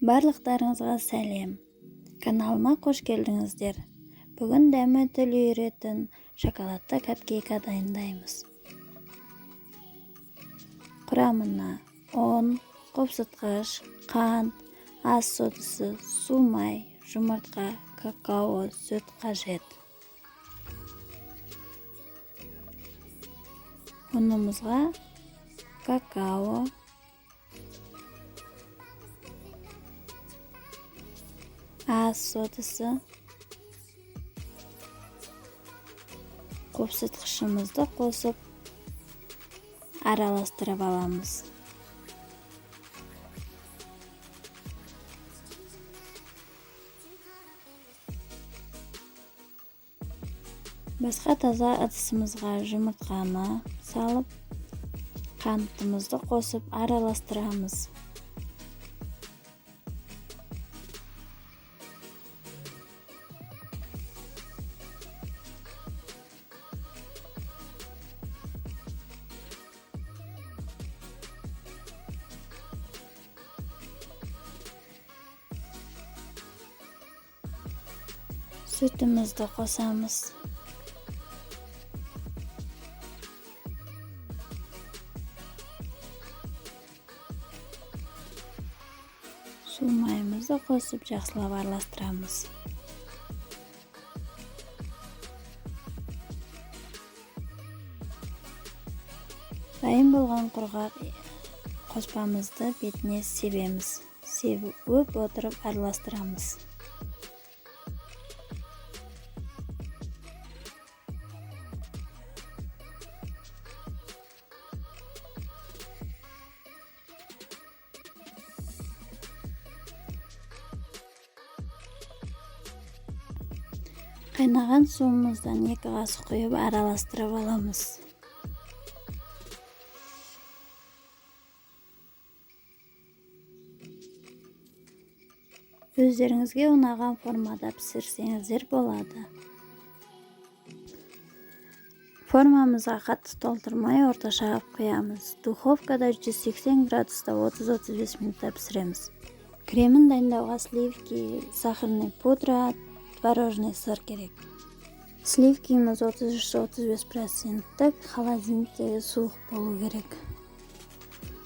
Барлықтарыңызға сәлем. Каналыма қош келдіңіздер. Бүгін дәмі тіл үйіретін шоколадты капкейка дайындаймыз. Құрамына ұн, қопсытқыш, қант, ас содасы, су май, жұмыртқа, какао, сүт қажет. Ұнымызға какао, ас содасы, қопсытқышымызды қосып араластырып аламыз. Басқа таза ыдысымызға жұмыртқаны салып, қантымызды қосып араластырамыз. Сүтімізді қосамыз. Су майымызды қосып жақсылап араластырамыз. Дайын болған құрғақ қоспамызды бетіне себеміз. Себіп отырып араластырамыз. Қайнаған суымыздан 2 қасық құйып араластырып аламыз. Өздеріңізге ұнаған формада пісірсеңіздер болады. Формамызға қатты толтырмай орташа қылып құямыз. Духовкада 180 градуста 30-35 минутта пісіреміз. Кремін дайындауға сливки, сахарный пудра, творожный сыр керек. Сливкиміз 33-35%-тік, холодильниктегі суық болу керек.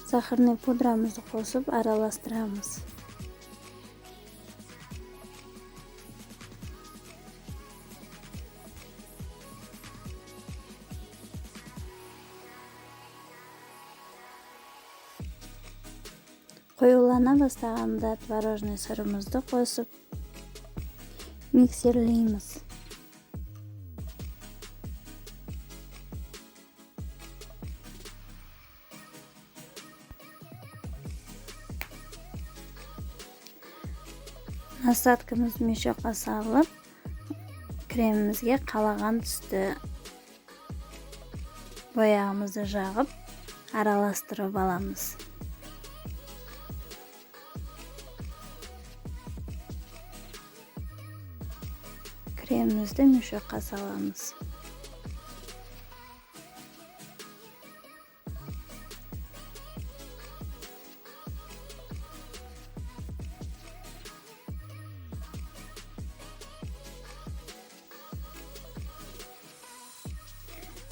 Сахарный пудрамызды қосып араластырамыз. Қоюлана бастағанда творожный сырымызды қосып миксерлейміз. Насадкамызды мешокқа салып, кремімізге қалаған түсті бояғымызды жағып, араластырып аламыз. Кремімізді мешокқа саламыз.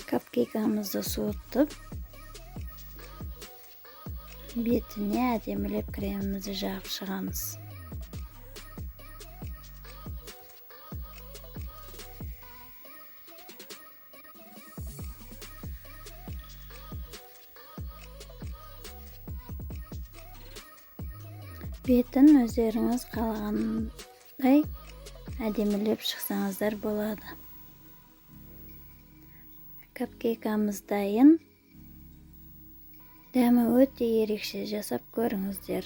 Капкейкамызды суытып, бетіне әдемілеп кремімізді жағып шығамыз. Бетін өздеріңіз қалағандай әдемілеп шықсаңыздар болады. Капкейкамыз дайын. Дәмі өте ерекше, жасап көріңіздер.